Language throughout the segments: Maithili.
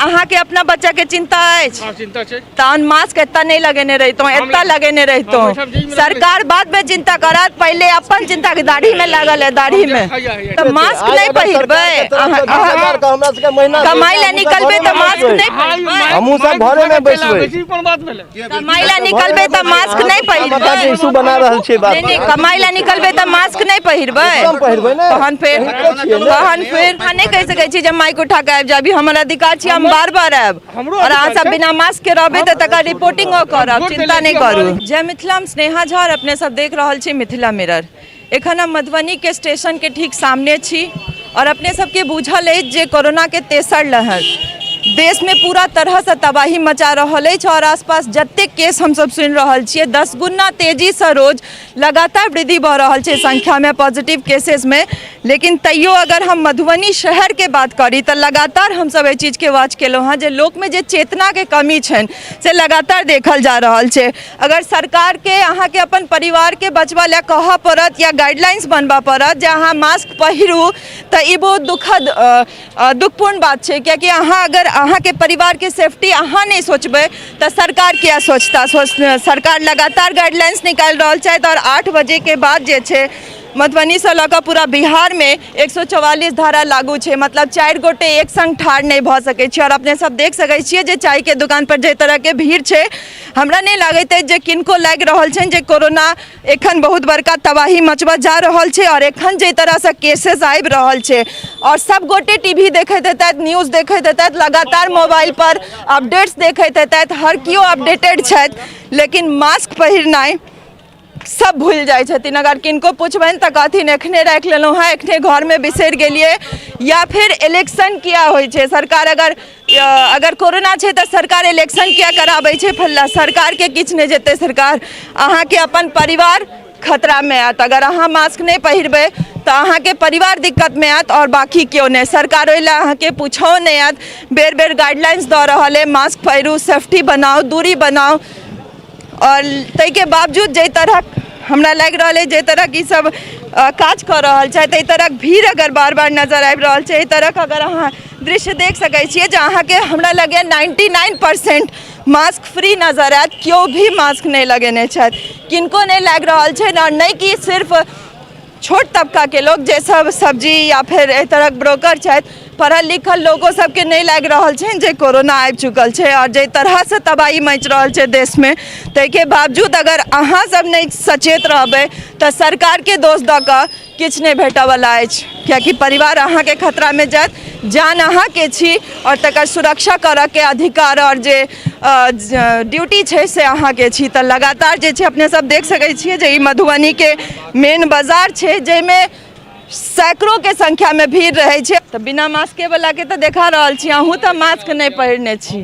अहाँके अपना बच्चा के चिंता अछि? हाँ, चिंता छै। तहन मास्क एतऽ नहि लगेने रहितहुँ, हम एतऽ लगेने रहितहुँ। हम ओहिठाम जेबीमे रखने सरकार बाद में चिंता करत, पहिले अपन चिंता के दाढ़ी में लागल है, दाढ़ी में। हैया, हैया। तऽ मास्क आइ नहि अगर पहिरबै सरकारके तरफसँ अहाँ- 20 हजार के हमरा सबके महीना कमाइ लए हमहूँ सब निकलबै तऽ घरेमे मास्क बैसबै। नहि पहिरबै। हमहूँ सब घरेमे बैसबै। ई कोन बात भेलै? कमाइ लए निकलबै तऽ मास्क नहि माता के पहिरबै। इशू बना रहल छियै बात। नहि नहि, कमाइ लए निकलबै तऽ मास्क नहि पहिरबै। एकदम पहिरबै ने। तहन फेर पहिरते छियै ने। तहन फेर अहाँ नहि कहि सकै छी जे माइक उठा कऽ आबि जाबी। हमर अधिकार छी, हम बार बार आयब। हमरो और अहाँ अधिकार सब छै। बिना मास्क के रहबै तऽ तकर रिपोर्टिंगो करब, वोट चिंता देले नहि छी, करू। हमरा जय मिथिला, हम स्नेहा झा और अपने सब देख रहल छी मिथिला मिरर। एखन हम मधुबनी के स्टेशन के ठीक सामने छी और अपने सबके बुझल अछि जे कोरोना के तेसर लहर देश में पूरा तरह से तबाही मचा रहल अछि और आसपास जतेक केस हमसब सुनि रहल छियै 10 गुना तेजी से रोज लगातार वृद्धि भऽ रहल छै संख्या में, पॉजिटिव केसेस में। लेकिन तैयो अगर हम मधुबनी शहर के बात करी तऽ लगातार हमसब एहि चीज के वॉच केलहुँ हँ जे लोक में जे चेतना के कमी छनि से लगातार देखल जा रहल छै। अगर सरकार के अहाँके अपन परिवार के बचबा लए कहऽ पड़त या गाइडलाइंस बनबऽ पड़त जे अहाँ मास्क पहिरू, तऽ ई बहुत दुखद दुखपूर्ण बात छै, कियाकि अहाँ अगर अहाँके परिवारके सेफ्टी अहाँ नहि सोचबै तऽ सरकार किया सोचता? सरकार लगातार गाइडलाइंस निकालि रहल छथि आओर 8 बजेके बाद जे छै मधुबनीसँ लऽ कऽ पूरा बिहारमे 144 धारा लागू छै, मतलब 4 गोटे एक संग ठाढ़ नहि भऽ सकै छै। आओर अपने सब देख सकै छियै जे चायके दुकानपर जाहि तरहके भीड़ छै, हमरा नहि लागैत अछि जे किनको लागि रहल छनि जे कोरोना एखन बहुत बड़का तबाही मचबऽ जा रहल छै। आओर एखन जाहि तरहसँ केसेस आबि रहल छै आओर सब गोटे टी वी देखैत हेतथि, न्यूज देखैत हेतथि, लगातार मोबाइलपर अपडेट्स देखैत हेतथि, हर केओ अपडेटेड छथि, लेकिन मास्क पहिरनाइ सब भूलि जाइ छथिन। अगर किनको पुछबनि तऽ कहथिन एखने राखि लेलहुँ हेँ, एखने घरमे बिसरि गेलियै। या फिर इलेक्शन किया होइ छै? सरकार अगर कोरोना छै तऽ सरकार इलेक्शन किया कराबै छै? फल्ला सरकारके किछु नहि जेतै सरकार, अहाँके अपन परिवार खतरामे आयत। अगर अहाँ मास्क नहि पहिरबै तऽ अहाँके परिवार दिक्कतमे आयत आओर बाकी केओ नहि। सरकार ओहि लए अहाँके पूछो नहि आयत। बेर बेर गाइडलाइंस दऽ रहल अइ, मास्क पहिरू, सेफ्टी बनाउ, दूरी बनाउ, आओर ताहिके बावजूद जाहि तरहक हमरा लागि रहल अछि, जाहि तरहक ई सब काज कऽ रहल छथि, एहि तरहक भीड़ अगर बार बार नजर आबि रहल छै, एहि तरहक अगर अहाँ दृश्य देख सकै छियै जे अहाँके हमरा लगैए 99% मास्क फ्री नजर आयत। केओ भी मास्क नहि लगेने छथि, किनको नहि लागि रहल छनि। आओर नहि कि सिर्फ छोट तबकाके लोक जे सब सब्जी या फेर एहि तरहक ब्रोकर छथि, पढ़ल लिखल लोको सबके नहि लागि रहल छनि जे कोरोना आबि चुकल छै। आओर जाहि तरहसँ तबाही मचि रहल छै देशमे, ताहिके बावजूद अगर अहाँ सब नहि सचेत रहबै तऽ सरकारके दोष दऽ कऽ किछु नहि भेटऽवला अछि, कियाकि परिवार अहाँके खतरामे जायत, जान अहाँके छी आओर तकर सुरक्षा करऽके अधिकार आओर जे ड्यूटी छै से अहाँके छी। तऽ लगातार जे छै अपने सब देख सकै छियै जे ई मधुबनीके मेन बाजार छै जाहिमे सैकड़ोके संख्यामे भीड़ रहै छै। तऽ बिना मास्के वलाके तऽ देखा रहल छी, अहूँ तऽ मास्क नहि पहिरने छी।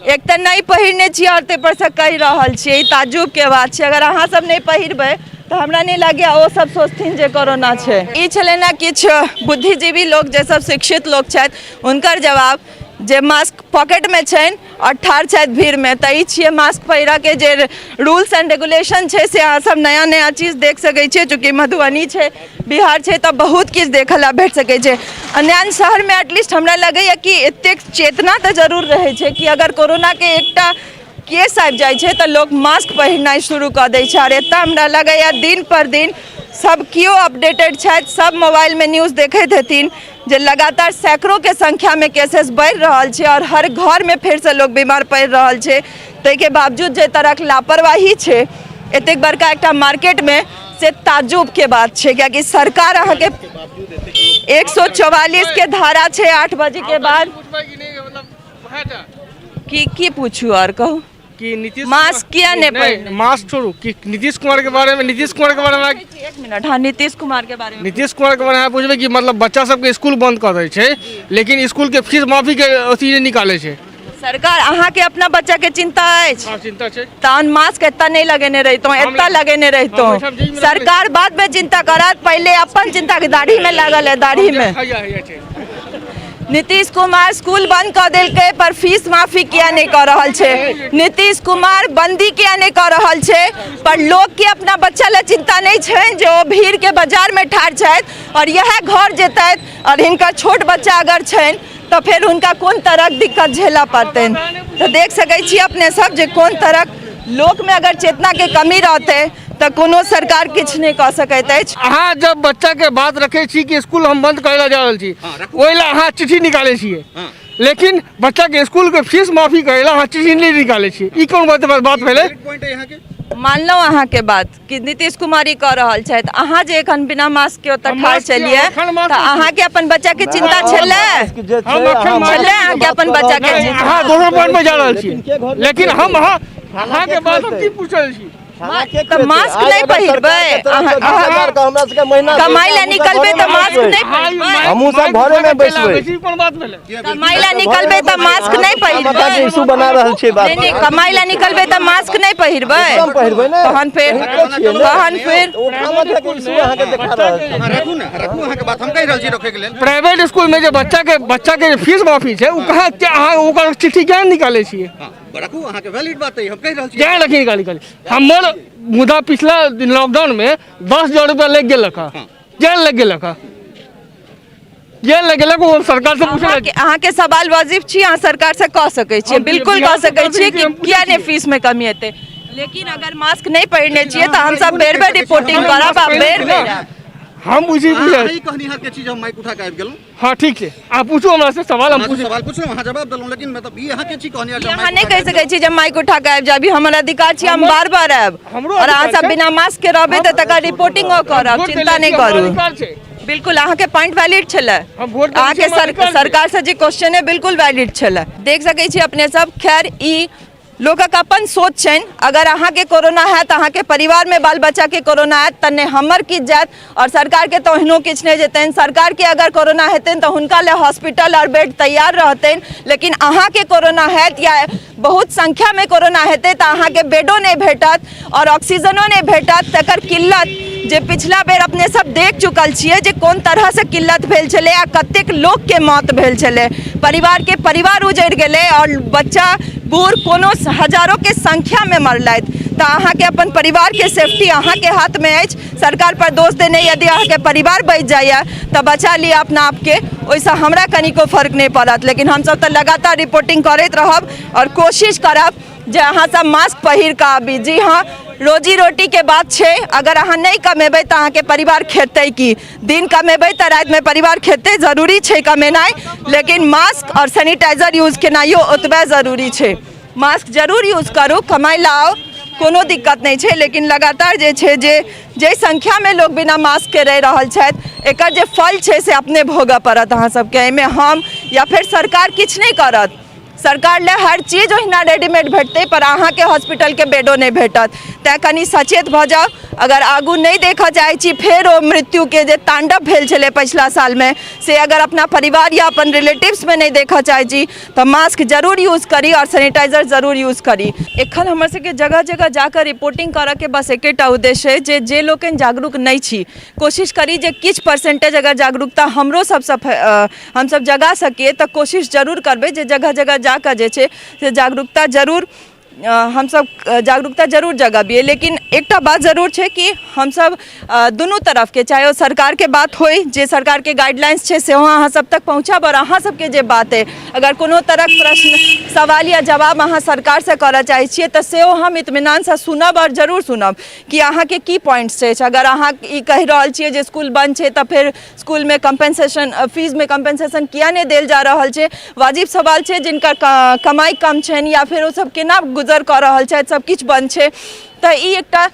एक तऽ नहि पहिरने छी आओर ताहिपर सँ कहि रहल छियै, ई ताज्जुबके बात छै। अगर अहाँ सब नहि पहिरबै तऽ हमरा नहि लागैए ओ सब सोचथिन जे कोरोना छै। ई छलै ने किछु बुद्धिजीवी लोक जे सब शिक्षित लोक छथि हुनकर जवाब जे मास्क पॉकेटमे छनि आओर ठाढ़ छथि भीड़मे। तऽ ई छियै मास्क पहिरऽके जे रूल्स एंड रेगुलेशन छै से अहाँ सब नया नया चीज देख सकै छियै। चूँकि मधुबनी छै, बिहार छै, तऽ बहुत किछु देखऽ लए भेट सकै छै। अन्यान्य शहरमे एटलीस्ट हमरा लगैए कि एतेक चेतना तऽ जरूर रहै छै कि अगर कोरोनाके एकटा केस आबि जाइ छै तऽ लोक मास्क पहिरनाइ शुरू कऽ दै छै। आओर एतऽ हमरा लगैए दिन पर दिन सब केओ अपडेटेड छथि, सब मोबाइलमे न्यूज देखैत हेथिन जे लगातार सैकड़ोके संख्यामे केसेस बढ़ि रहल छै आओर हर घरमे फेरसँ लोक बीमार पड़ि रहल छै। ताहिके बावजूद जे तरहक लापरवाही छै एतेक बड़का एकटा मार्केटमे, से ताज्जुबके बात छै, कियाकि सरकार अहाँके 144 के धारा छै 8 बजेके बाद। की की पूछू आओर कहू? कि नीतीश मास्क किया नहीं पहिरने? मास्क छोड़ू, कि नीतीश कुमार के बारे में, नीतीश कुमार के बारे में। एक मिनट, हाँ, नीतीश कुमार के बारे में। नीतीश कुमार के बारे में पूछबै कि मतलब बच्चा सबके स्कूल बंद कऽ दै छै लेकिन स्कूल के फीस माफी के अथी नहि निकालै छै। सरकार अहाँके अपना बच्चा के चिंता अछि? हाँ, चिंता छै। तहन मास्क एतऽ नहि लगेने रहितहुँ, हम एतऽ लगेने रहितहुँ। हम ओहिठाम जेबीमे रखने सरकार बाद में चिंता करत, पहिले अपन चिंता के दाढ़ी में लागल है, दाढ़ी में। हैया, हैया छै। नीतीश कुमार स्कूल बंद कऽ देलकै पर फीस माफी किया नहि कऽ रहल छै? नीतीश कुमार बंदी किया नहि कऽ रहल छै? पर लोकके अपना बच्चा लए चिंता नहि छनि जे ओ भीड़के बाजारमे ठाढ़ छथि और इएह घर जेतथि और हिनकर छोट बच्चा अगर छनि तऽ तऽ फेर हुनका कोन तरहक दिक्कत झेलऽ पड़तनि। तऽ देख सकै छी अपने सब जे कोन तरहक लोकमे अगर चेतनाके कमी रहतै तऽ कोनो सरकार किछु नहि कऽ सकैत अछि। अहाँ जब बच्चाके बात रखै छी कि स्कूल हम बंद करै लए जा रहल छी, ओहि लए अहाँ चिट्ठी निकालै छियै, लेकिन बच्चाके स्कूलके फीस माफी करै लए अहाँ चिट्ठी नहि निकालै छियै, ई कोन बात बात भेलै? पॉइंट अहाँके मानलहुँ अहाँके बात कि नीतीश कुमार ई कऽ रहल छथि, अहाँ जे एखन बिना मास्क के ओतऽ हम ठाढ़ मास्क के छलियै एखन मास्क तऽ अहाँके अपन बच्चा के चिंता छलै? हम एखन मास्क छलै अहाँके अपन बच्चा के नहि, चिंता? अहाँ दोसर पॉइंट पर जा रहल छी, लेकिन हम अहाँ अहाँके बात हम की पूछ रहल छी? तऽ मास्क नहि पहिरबै? कमाइ लए निकलबै तऽ मास्क नहि पहिरबै? हमहूँ सब घरेमे बैसबै। ई कोन बात भेलै? कमाइ लए निकलबै तऽ मास्क नहि पहिरबै? इशू बना रहल छै बात। नहि नहि, कमाइ लए निकलबै तऽ मास्क नहि पहिरबै? एकदम पहिरबै ने। तहन फेर पहिरते छियै ने। तहन फेर ओ खामखा के इशू अहाँके देखा रहल छै। अहाँ रखू ने, रखू, अहाँके बात हम कहि रहल छी रखैके लेल। प्राइवेट स्कूल में जे बच्चा के जे फीस माफी छै, ओ कहाँ अहाँ ओकर चिट्ठी किया नहि निकालै छियै? हँ, रखू, अहाँके वैलिड बात अइ, हम कहि रहल छी। किया रखी निकाली निकाली? हमर मुदा पिछला लॉकडाउन में 10,000 रुपया लागि गेलक हँ, जेल लागि गेलक हँ, जेल लागि गेलक। ओ सरकार से पूछल। अहाँके सवाल वाजिब छी, अहाँ सरकार से कह सकै छियै, हम बिल्कुल बिहार कह सकै सरकार से छियै कि हम पूछै किया नहि छियै। फीस में कमी हेतै, लेकिन अगर मास्क नहि पहिरने छियै तऽ हमसब बेर बेर रिपोर्टिंग करब आ बेर बेर आयब। हम बुझी अहाँ बुझल अहीं कहनिहार के चीज, हम माइक उठा के आबि गेलहुँ। हाँ, ठीक छै, अहाँ पूछू हमरा से सवाल, हम अहाँ पूछू। सवाल पुछलहुँ, अहाँ जवाब देलहुँ, लेकिन मतलब ई अहाँ के छी कहनिहार ई जे हम अहाँ माइक नहि उठा कहि के आबि सकै छी जे माइक उठा कऽ आबि जाबी, हमर अधिकार छी, हम बार बार आयब। हमरो आओर अहाँ अधिकार सब छै। बिना मास्क के रहबै तऽ तकर रिपोर्टिंगो करब, वोट चिंता देने नहि छी, हमर करू। अधिकार छै। बिल्कुल अहाँके पॉइंट वैलिड छलै। हम वोट देने अहाँके छी, हमर अधिकार छै। सरकार से जे क्वेश्चन है बिल्कुल वैलिड छलै। देख सकै छी अपने सब। खैर, ई लोकक अपन सोच छनि। अगर अहाँके कोरोना हैत, अहाँके परिवारमे बाल बच्चाके कोरोना हैत तऽ नहि हमर किछु जायत आओर सरकारके तऽ ओहनो किछु नहि जेतनि। सरकारके अगर कोरोना हेतनि तऽ हुनका लए हॉस्पिटल आओर बेड तैयार रहतनि, लेकिन अहाँके कोरोना हैत या बहुत संख्यामे कोरोना हेतै तऽ अहाँके बेडो नहि भेटत आओर ऑक्सीजनो नहि भेटत। तकर किल्लत जे पिछला बेर अपने सब देख चुकल छियै जे कोन तरहसँ किल्लत भेल छलै आ कतेक लोकके मौत भेल छलै, परिवारके परिवार उजड़ि गेलै आओर बच्चा बूढ़ कोनो हजारोके संख्यामे मरलथि। तऽ अहाँके अपन परिवारके सेफ्टी अहाँके हाथमे अछि। सरकार पर दोष देने यदि अहाँके परिवार बचि जाइए तऽ बचा लिअ अपना आपके, ओहिसँ हमरा कनिको फर्क नहि पड़त। लेकिन हमसब तऽ लगातार रिपोर्टिंग करैत रहब आओर कोशिश करब जे अहाँ सब मास्क पहिर कऽ आबी। जी हाँ, रोजी रोटी के बात छै। अगर अहाँ नहि कमेबै तऽ अहाँके परिवार खेतै की? दिन कमेबै तऽ रातिमे परिवार खेतै। जरूरी छै कमेनाइ, लेकिन मास्क आओर सैनिटाइजर यूज केनाइयो ओतबे जरूरी छै। मास्क जरूर यूज करू, कमाइ लाउ, कोनो दिक्कत नहि छै, लेकिन लगातार जे छै जे जाहि संख्यामे लोक बिना मास्कके रहि रहल छथि, एकर जे फल छै से अपने भोगऽ पड़त अहाँ सबके। एहिमे हम या फेर सरकार किछु नहि करत। सरकार लए हर चीज ओहिना रेडीमेड भेटतै, पर अहाँके हॉस्पिटलके बेडो नहि भेटत। तैँ कनि सचेत भऽ जाउ। अगर आगू नहि देखऽ चाहै छी फेर ओ मृत्युके जे तांडव भेल छलै पछिला सालमे, से अगर अपना परिवार या अपन रिलेटिव्समे नहि देखऽ चाहै छी तऽ मास्क जरूर यूज करी आओर सैनिटाइजर जरूर यूज करी। एखन हमर सबके जगह जगह जाकऽ रिपोर्टिंग करऽके बस एकेटा उद्देश्य अछि जे जे लोकनि जागरूक नहि छी, कोशिश करी जे किछु परसेंटेज अगर जागरूकता हमरो सबसँ हमसब जगा सकिए तऽ कोशिश जरूर करबै जे जगह जगह जाकऽ जे छै से जागरूकता जरूर हमसब जागरूकता जरूर जगाबियै। लेकिन एकटा बात जरूर छै कि हमसब दुनू तरफके, चाहे ओ सरकारके बात होइ जे सरकारके गाइडलाइंस छै सेहो अहाँ सब तक पहुँचब, आओर अहाँ सबके जे बात अइ अगर कोनो तरहक प्रश्न सवाल या जवाब अहाँ सरकारसँ करऽ चाहै छियै तऽ सेहो हम इत्मीनानसँ सुनब आओर जरूर सुनब कि अहाँके की पॉइंट्स अछि। अगर अहाँ ई कहि रहल छियै जे इसकुल बन्द छै तऽ फेर स्कूलमे कम्पेंसेशन, फीसमे कम्पेंसेशन किया नहि देल जा रहल छै, वाजिब सवाल छै। जिनकर कमाइ कम छनि या फेर ओसब केना गुजर कऽ रहल छथि, सब किछु बन्द छै, तऽ ई एकटा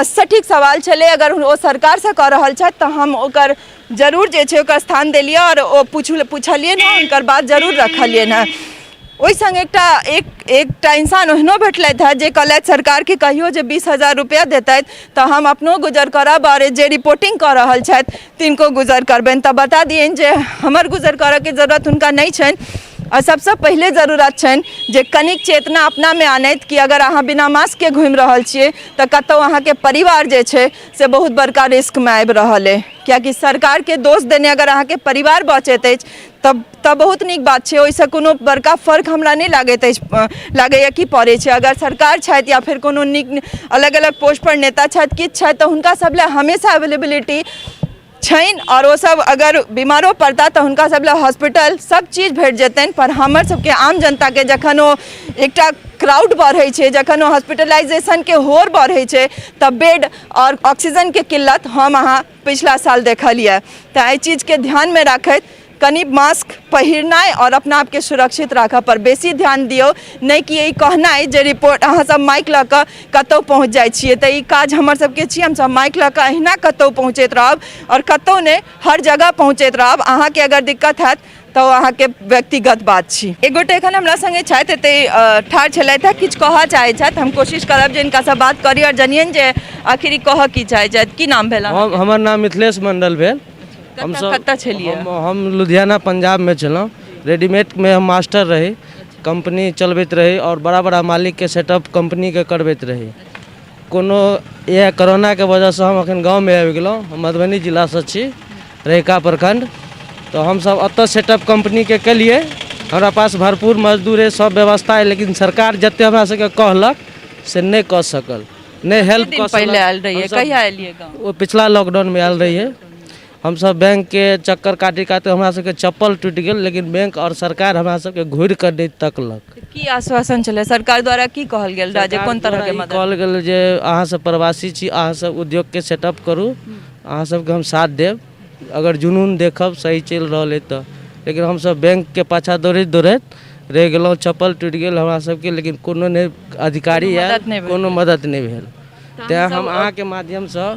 सटीक सवाल छलै। अगर ओ सरकारसँ कऽ रहल छथि तऽ हम ओकर जरूर जे छै ओकर स्थान देलियै आओर ओ पुछलियनि हँ, हुनकर बात जरूर रखलियनि हँ। ओहि सङ्ग एकटा इंसान ओहनो भेटलथि हँ जे कहलथि सरकारके कहियो जे 20,000 रुपैआ देतथि तऽ हम अपनो गुजर करब आओर जे रिपोर्टिंग कऽ रहल छथि तिनको गुजर करबनि। तऽ बता दियनि जे हमर गुजर करऽके जरूरत हुनका नहि छनि आओर सबसँ पहिले जरूरत छनि जे कनिक चेतना अपनामे आनथि कि अगर अहाँ बिना मास्कके घुमि रहल छियै तऽ कतहु अहाँके परिवार जे छै से बहुत बड़का रिस्कमे आबि रहल अइ। कियाकि सरकारके दोष देने अगर अहाँके परिवार बचैत अछि तब तऽ बहुत नीक बात छै, ओहिसँ कोनो बड़का फर्क हमरा नहि लागैत अछि, लागैए कि पड़ै छै। अगर सरकार छथि या फेर कोनो नीक अलग अलग पोस्टपर नेता छथि, किछु छथि, तऽ हुनका सब लए हमेशा अवेलेबिलिटी छनि आओर ओसभ अगर बीमारो पड़ता तऽ हुनका सब लए हॉस्पिटल सब चीज भेट जेतनि। पर हमर सबके आम जनताके जखन ओ एकटा क्राउड बढ़ै छै, जखन ओ हॉस्पिटलाइजेशनके होर बढ़ै छै, तऽ बेड आओर ऑक्सीजनके किल्लत हम अहाँ पिछला साल देखलियै। तऽ एहि चीजके ध्यानमे राखैत कनि मास्क पहिरनाइ आओर अपना आपके सुरक्षित राखऽ पर बेसी ध्यान दियौ, नहि कि ई कहनाइ जे रिपोर्ट अहाँ सब माइक लऽ कऽ कतहु पहुँच जाइ छियै। तऽ ई काज हमर सबके छी, हमसब माइक लऽ कऽ अहिना कतहु पहुँचैत रहब आओर कतहु नहि, हर जगह पहुँचैत रहब। अहाँके अगर दिक्कत हैत तऽ ओ अहाँके व्यक्तिगत बात छी। एक गोटे एखन हमरा सङ्गे छथि, एतै ठाढ़ छलथि हेँ, किछु कहऽ चाहै छथि। हम कोशिश करब जे हिनकासँ बात करी आओर जनियनि जे आखिर ई कहऽ की चाहै छथि। की नाम भेल? हमर नाम मिथिलेश मण्डल भेल। हमसब कतऽ छलियै? हम लुधियाना पंजाबमे छलहुँ। रेडीमेडमे हम मास्टर रही, कम्पनी चलबैत रही आओर बड़ा बड़ा मालिकके सेटअप कम्पनीके करबैत रही। कोनो इएह करोनाके वजहसँ हम एखन गाँवमे आबि गेलहुँ। हम मधुबनी जिलासँ छी, रहिका प्रखण्ड। तऽ हमसब एतऽ सेटअप कम्पनीके केलियै। हमरा पास भरपूर मजदूर अइ, सब व्यवस्था अइ, लेकिन सरकार जते हमरा सबके कहलक से नहि कऽ सकल, नहि हेल्प कऽ पहिले आयल रहियै? कहिया एलियै गाँव? ओ पिछला लॉकडाउनमे आयल रहियै। हमसब बैंकके चक्कर काटि काटि हमरा सबके चप्पल टूटि गेल, लेकिन बैंक आओर सरकार हमरा सबके घुरि कऽ नहि तकलक। की आश्वासन छलै सरकार द्वारा? की कहल गेल रहै जे कोन तरहके मदद? कहल गेल जे अहाँ सब प्रवासी छी, अहाँ सब उद्योगके सेटअप करू, अहाँ सबके हम साथ देब अगर जुनून देखब सही चलि रहल अइ तऽ। लेकिन हमसब बैंकके पाछाँ दौड़ैत दौड़ैत रहि गेलहुँ, चप्पल टूटि गेल हमरा सबके, लेकिन कोनो नहि अधिकारी आयल, कोनो मदद नहि भेल। तेँ हम अहाँके माध्यमसँ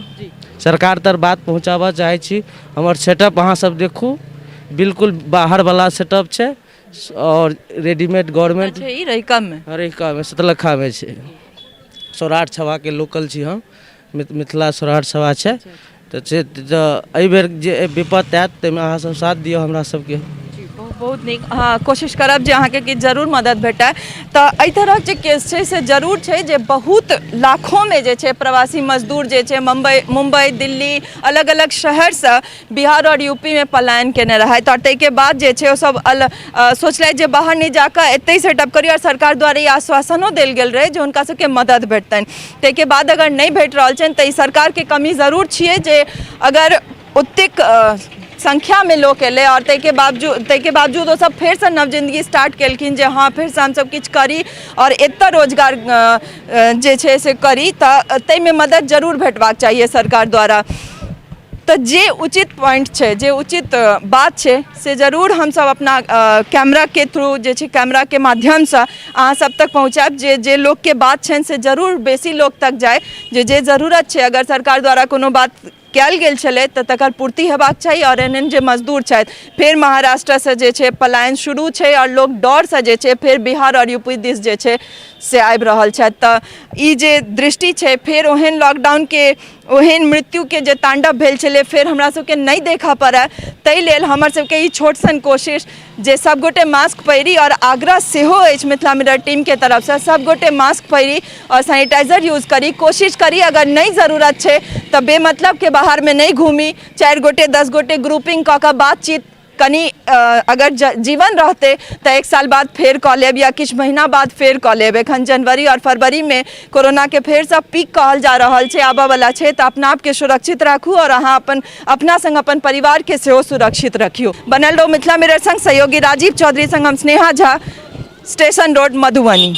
सरकार तर बात पहुँचाबऽ चाहै छी। हमर सेटअप अहाँ सब देखू, बिल्कुल बाहरवला सेटअप छै आओर रेडीमेड गवर्नमेंट छै। ई रहिकामे? रहिकामे सतलखामे छै। सौराठ सभाके लोकल छी हम, मिथिला सौराठ सभा छै। तऽ से तऽ एहिबेर जे विपत्ति आयत ताहिमे अहाँ सब साथ दिअ हमरा सबके। बहुत बहुत नीक। हँ, कोशिश करब जे अहाँके किछु जरूर मदद भेटय। तऽ एहि तरहक जे केस छै से जरूर छै जे बहुत लाखोमे जे छै प्रवासी मजदूर जे छै मुम्बई, दिल्ली, अलग अलग शहरसँ बिहार आओर यूपीमे पलायन केने रहथि आओर ताहिके बाद जे छै ओसभ सोचलथि जे बाहर नहि जाकऽ एतहि सेटअप करी आओर सरकार द्वारा ई आश्वासनो देल गेल रहै जे हुनका सबके मदद भेटतनि। ताहिके बाद अगर नहि भेट रहल छनि तऽ ई सरकारके कमी जरूर छियै जे अगर ओतेक संख्यामे लोक एलै आओर ताहिके बावजूद ओसभ फेरसँ नव जिन्दगी स्टार्ट केलखिन जे हँ, फेरसँ हमसभ किछु करी आओर एतऽ रोजगार जे छै से करी, तऽ ताहिमे मदद जरूर भेटबाक चाहिए सरकार द्वारा। तऽ जे उचित पॉइंट छै, जे उचित बात छै, से जरूर हमसभ अपना कैमराके थ्रू जे छै, कैमराके माध्यमसँ अहाँ सब तक पहुँचायब जे जे लोकके बात छनि से जरूर बेसी लोक तक जाय, जे जे जरूरत छै। अगर सरकार द्वारा कोनो बात कयल गेल छलै तऽ तकर पूर्ति हेबाक चाही। आओर एहन एहन जे मजदूर छथि, फेर महाराष्ट्रसँ जे छै पलायन शुरू छै आओर लोक डरसँ जे छै फेर बिहार आओर यूपी दिस जे छै से आबि रहल छथि। तऽ ई जे दृष्टि छै, फेर ओहन लॉकडाउनके ओहन मृत्युके जे ताण्डव भेल छलै, फेर हमरा सबके नहि देखऽ पड़य, ताहि लेल हमर सबके ई छोट सन कोशिश जे सबगोटे मास्क पहिरी। आओर आग्रह सेहो अछि मिथिला मिरर टीमके तरफसँ, सबगोटे मास्क पहिरी आओर सैनिटाइजर यूज करी। कोशिश करी, अगर नहि जरूरत छै तऽ बेमतलबके बाहरमे नहि घूमी। 4 गोटे, 10 गोटे ग्रुपिंग कऽ कऽ बातचीत कनि अगर जीवन रहतै तऽ एक साल बाद फेर कऽ लेब या किछु महीना बाद फेर कऽ लेब। एखन जनवरी आओर फरवरीमे कोरोनाके फेरसँ पीक कहल जा रहल छै आबऽवला छै। तऽ अपना आपके सुरक्षित राखू आओर अहाँ अपन अपना सङ्ग अपन परिवारके सेहो सुरक्षित रखियौ। बनल रहू मिथिला मिरर सङ्ग। सहयोगी राजीव चौधरी सङ्ग हम स्नेहा झा, स्टेशन रोड, मधुबनी।